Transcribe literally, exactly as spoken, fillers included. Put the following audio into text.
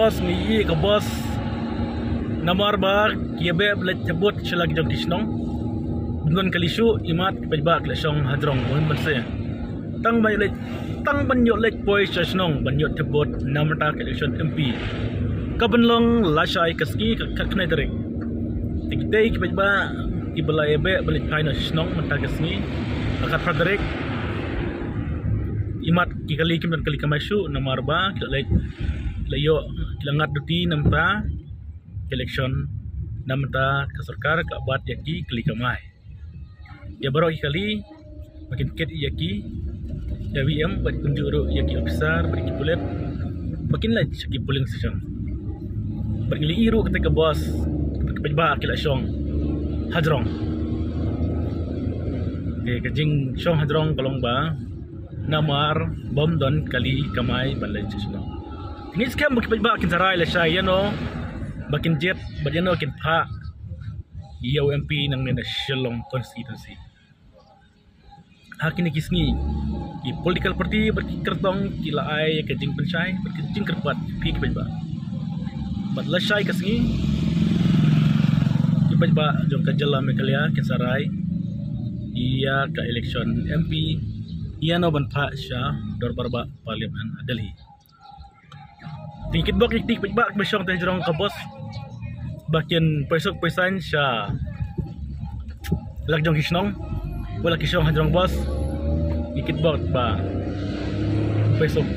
Boss, ngi ïohi ka boss. Namar ba ki ïa beh ba leit thep vote sha la ki jong ki shnong. Bun kali shuh imat ki paidbah ki la shong hajrong bun ban se. Tang ban ïoh leit, tang ban ïoh leit poi sha shnong ban ïoh thep vote namar ta ka election M P. Ka ban long lashai ka sngi ka khatkhyndai tarik. Te kitei ki paidbah kiba la ïa beh ba leit phai noh sha shnong mynta ka sngi ka khatphra tarik. Imat ki kali kim don kali kamai shuh namar ba ki la leit, ki la ïoh, ki la ngat duty namar ta ka election, namar ta ka sorkar ka la bat ïa ki kali kamai. Ïa baroh ki kali ba kin kit ïa ki, ïa V M bad kumjuh ruh ïa ki officer bad ki pulit ba kin leit sha ki polling station. Bad ngi la ïohi ruh kata ka boss, kata ka paidbah ki la shong hajrong. Te ka jingshong hajrong ka long ba namar bym don kali kamai ban leit sha shnong. Ngi skhem ba ki paidbah kin sa rai lashai ïano ba kin jied bad ïano kin phah ïa u M P nangne na Shillong constituency. Ha kine ki sngi ki political party bad ki kyrtong ki la ai ka jingpynshai bad ka jingkyrpad phi ki paidbah. Bad lashai ka sngi ki paidbah jong ka jylla Meghalaya kin sa rai ïa ka election M P ïano ban phah sha dorbar bah Parliament ha Delhi. Te ngi kitbok ïa ki paidbah ba shong te hajrong ka boss ba kin poi suk poi saiñ sha la ki jong ki shnong, ba la ki shong hajrong boss. Ngi kitbok ba poi suk